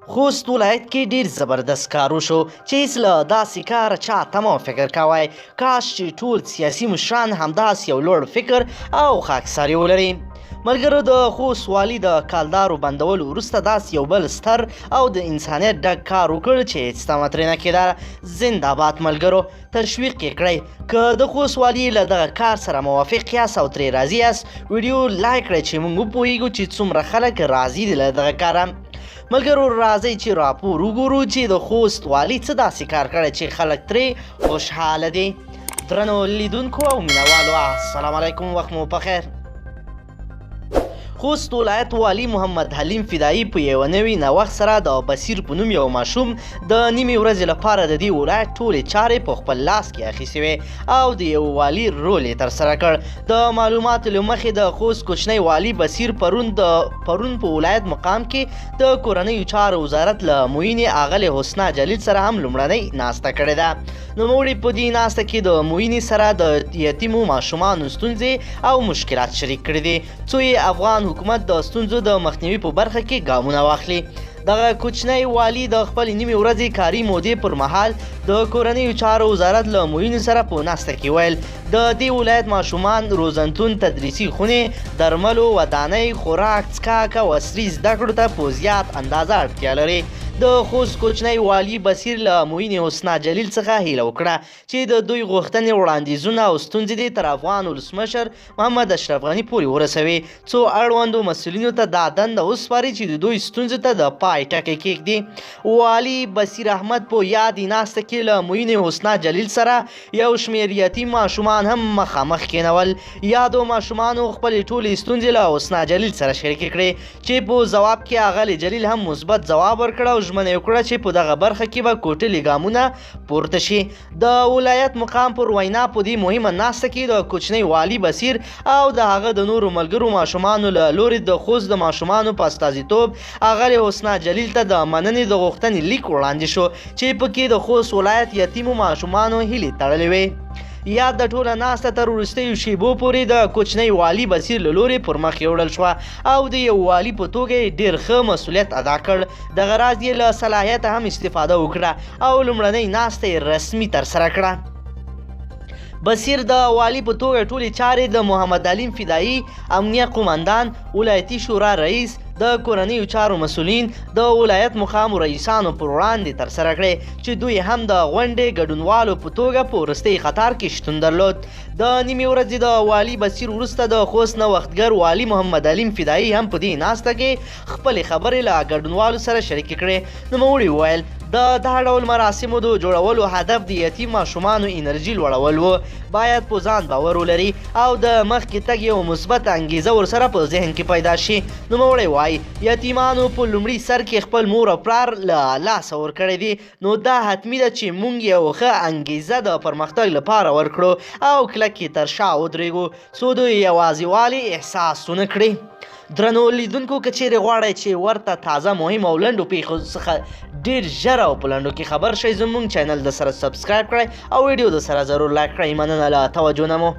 خوست ولایت کې ډیر زبردست کار وشو چې هیڅ له داسې کاره چا تمه او فکر کوی. کاش چې ټول سیاسي مشران همداسې یو لوړ فکر او خاکساري ولري. ملګرو، د خوست والي د کالدارو بندولو وروسته داسې یو بل ستر او د انسانیت ډک کار وکړ چې هیڅ تمه ترې نه کېده. زنده باد ملګرو، تشویق یې کړئ. که د خوست والي له دغه کار سره موافق یاست او ترې راضي یاست، ویډیو لایک کړئ چې موږ وپوهیږو چې څومره خلک راضي دي له دغه کاره. ملګرو، راځئ چې راپور وګورو چې د خوست والي څه داسې کار کړی چې خلک ترې خوشحاله دي. درنو لیدونکو او مینوالو، السلام علیکم، وخت مو په خیر. خوست ولایت والي محمد حلیم فدایي په یوه نوي نوښت سره د بصیر په نوم یو ماشوم د نیمې ورځې لپاره د دې ولایت ټولې چارې په خپل لاس کې اخیستې وې او د یو والي رول یې ترسره کړ. د معلوماتو له مخې د خوست کوچنی والي بصیر پرون په ولایت مقام کې د کورنیو چارو وزارت له معینې اغلې حسنا جلیل سره هم لومړنۍ ناسته کړې ده. نوموړي په دې ناسته کې د معینې سره د یتیمو ماشومانو ستونزې او مشکلات شریک کړي دي، څو یې افغان حکومت د ستونزو د مخنیوي په برخه کې ګامونه واخلي. دغه کوچنی والي د خپلې نیمې ورځې کاري مودې پر مهال د کورنیو چارو وزارت له معین سره په ناسته کې ویل، د دې ولایت ماشومان روزنتون، تدریسي خونې، درملو، ودانۍ، خوراک، څکاک او عصري زده کړو ته په زیات اندازه اړتیا لري. د خوست کوچنی والي بصیر له معین حسنا جلیل څخه هیله وکړه چې د دوی غوښتنې، وړاندیزونه او ستونزې دې تر افغان ولسمشر محمد اشرف غني پورې ورسوي، څو اړوندو مسؤلینو ته دا دنده وسپاري چې د دوی ستونزو ته د پای ټکی کېږدي. والي بصیر احمد په یادې ناسته کې له معین حسنا جلیل سره یو شمېر یتیم ماشومان هم مخامخ کېنول. یادو ماشومانو خپلې ټولې ستونزې له حسنا جلیل سره شریکې کړې چې په ځواب کې اغلې جلیل هم مثبت ځواب ورکړ او ژمنه یې وکړه چې په دغه برخه کې به کوټلي ګامونه پورته شي. د ولایت مقام پر وینا په دې مهمه ناسته کې د کوچنۍ والي بصیر او د هغه د نورو ملګرو ماشومانو له لوري د خوست د ماشومانو په استازیتوب اغلې حسنا جلیل ته د مننې د غوښتنې لیک وړاندې شو چې پکې د خوست ولایت یتیمو ماشومانو هیلې تړلې وې. یاد د ټوله ناسته تر وروستیو شیبو پورې د کوچنۍ والي بصیر له لوري پر مخ یوړل شوه او د یو والي په توګه یې ډېر ښه مسؤلیت ادا کړ. دغه راز یې له صلاحیته هم استفاده وکړه او لومړنۍ ناسته یې رسمي ترسره کړه. بصیر د والي په توګه ټولې چارې د محمد علیم فدایي، امنیه قومندان، ولایتي شورا رئیس، د کورنیو چارو مسؤلین، د ولایت مقام رئیسانو پر وړاندې ترسره کړې چې دوی هم د غونډې ګډونوالو په توګه په وروستۍ قطار کې شتون درلود. د نیمې ورځې د والي بصیر وروسته د خوست نوښتګر والي محمد علیم فدایي هم په دې ناسته کې خپلې خبرې له ګډونوالو سره شریکې کړې. نوموړي وویل، د دا ډول مراسمو د جوړولو هدف د یتیم ماشومانو انرژي لوړول و، باید په ځان باور ولري او د مخکې تګ یو مثبته انګیزه ورسره په ذهن کې پیدا شي. نوموړی وایي، یتیمانو په لومړي سر کې خپل مور او پلار له لاسه ورکړی دي، نو دا حتمي ده چې موږ یو ښه انګیزه د پرمختګ لپاره ورکړو او کلک یې تر شا ودرېږو، څو د یوازېوالي احساس ونه کړي. درنو لیدونکو، که چیرې غواړئ چې ورته تازه، مهم او لنډو پیښو څخه ډیر ژر او په لنډو کې خبر شئ، زموږ چینل د سره subscribe کړئ او ویډیو د سره ضرور لایک کړئ. مننه له توجه نه مو.